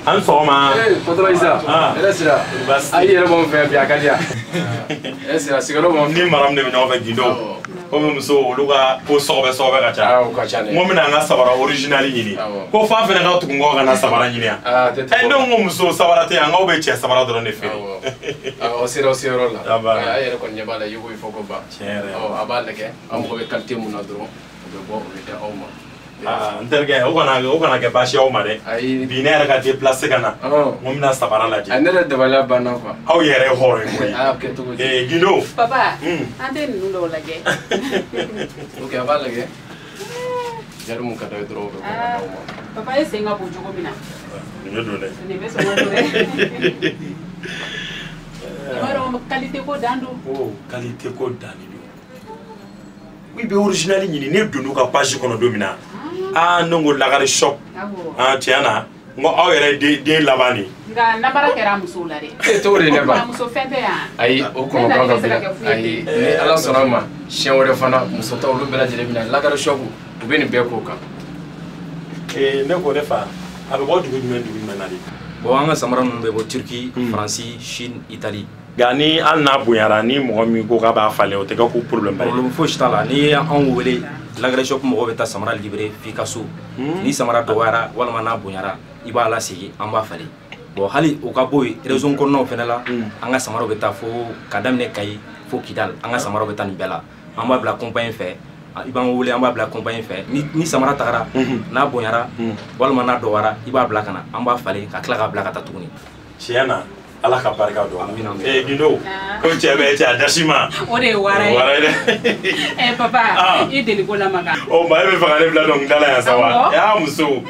An sɔgɔma. Ee patron Isa. Hɛrɛ sira. Ayi yɛrɛ b'anw fɛ yan bi a ka di yan. Hɛrɛ sira sigiyɔrɔ b'anw fɛ. Ni maramu de bɛ ɲɔgɔn fɛ Gindo. Komi muso olu ka ko sɔgɔbɛ sɔgɔbɛ ka ca. O ka ca dɛ. N ko n bɛna n ka sabara original ɲini. Ko f'a fana ka tugu n kɔ ka na sabara ɲini yan. Ɛ ne ko muso sabara tɛ yan, n k'aw bɛ cɛ sabara dɔrɔn de feere. Awɔ, aw sera aw seyɔrɔ la. A yɛrɛ kɔni ɲɛ b'a la i ko i fɔ ko ban. Tiɲɛ yɛrɛ. A b'a lajɛ aw mago bɛ qualité mun na dɔrɔn o bɛ bɔ o bɛ di aw ma. N terikɛ o kana kɛ baasi y'aw ma dɛ. Ayi. Bi ne yɛrɛ ka déplacer ka na. N ko n bɛna sabara lajɛ. Ne yɛrɛ dabaliya banna quoi. Aw yɛrɛ ye hɔrɔn ye koyi. Aa kɛ cogo di. Ee Gindo. Papa. An tɛ ninnu dɔw lajɛ. Ok a b'a lajɛ. Jari mun ka d'a ye dɔrɔn o bɛ bɔ ka d'aw ma. Papa e sen ka bon cogo min na. Nin bɛ don dɛ. Nin bɛ sɔn ka don dɛ. I b'a dɔn qualité ko dan don. Oh qualité ko dan de don. I bɛ original ɲini ne donn'u ka page kɔnɔ don min na. Ah ne ko Lagare shop. Ah tiɲɛ na n ko aw yɛrɛ ye den laban de ye. Nka nabara kɛra musow la dɛ. E t'o de ne ba. Muso fɛn tɛ yan. Ayi o kɔnɔ kan ka bila. Ayi ni Ala sɔnna a ma siɲɛ wɛrɛ fana muso ta olu bɛɛ lajɛlen bɛ na Lagare shop u bɛ nin bɛɛ k'o kan. Ee ne ko ne fa a bɛ bɔ dugu jumɛn na de. Bon an ka samara ninnu bɛ bɔ Turquie, Faransi, Chine, Italie. Nka ni hali n'a bonyara ni mɔgɔ min ko k'a b'a falen o tɛ kɛ ko problème ba ye. Problème fosi t'a la n'i y'anw wele Lagare shop mɔgɔw bɛ taa samara libéré f'i ka so. Ni samara dɔgɔyara walima n'a bonyara i b'a lasegin an b'a falen. Bon hali o ka bɔ yen région kɔnɔnaw fana la an ka samaraw bɛ taa fo ka daminɛ Kayi fo Kidal an ka samaraw bɛ taa nin bɛɛ la. An b'a bila compagnie fɛ i b'an wele an b'a bila compagnie fɛ ni samara tagara n'a bonyara walima n'a dɔgɔyara i b'a bila ka na an b'a falen ka tila k'a bila ka taa tuguni. Tiɲɛ na. Ala ka barika don. Ee Gindo ko cɛ bɛ cɛ a dasi ma. O de ye wara ye. Wara ye dɛ. Ee papa i deli ko lamaga. O maa e bɛ fɛ ka ne bila dɔnkilida la yan sa wa? Aa muso.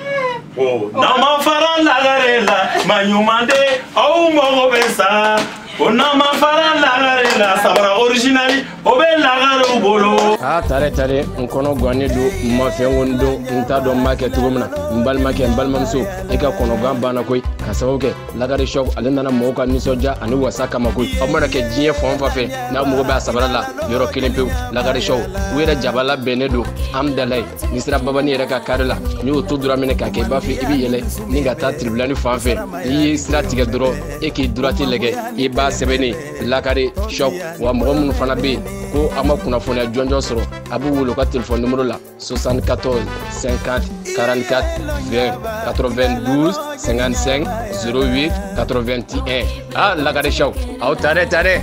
O n'aw ma fara Lagare la maa ɲuman tɛ aw mago bɛ sa. Ko n'aw ma fara Lagare la sabara original o bɛ Lagarew bolo. Aa tare tare n kɔnɔ gannen don n ma fɛn ko n don n t'a dɔn n b'a kɛ cogo min na n balimakɛ n balimamuso e ka kɔnɔgan banna koyi ka sababu kɛ Lagare shop ale nana mɔgɔw ka nisɔndiya ani wasa kama koyi aw mana kɛ diɲɛ fan o fan fɛ n'aw mago bɛ a sabara la yɔrɔ kelen pewu Lagare shop u yɛrɛ jabala bɛnnen don Amdalaye ni sera babani yɛrɛ ka kari la n'i y'o to dɔrɔn minɛ k'a kɛ i b'a fɔ i bɛ yɛlɛ ni ka taa tiribulani fan fɛ n'i ye sira tigɛ dɔrɔn e k'i droite lajɛ i b'a sɛbɛnnen Lagare shop wa mɔgɔ minnu fana bɛ yen ko a ma kunnafoniya jɔnjɔn sɔrɔ a b'u wele u ka téléphone numéro la 74 50 44 20 92 55 08 81. Ah Lagare shop aw tare tare.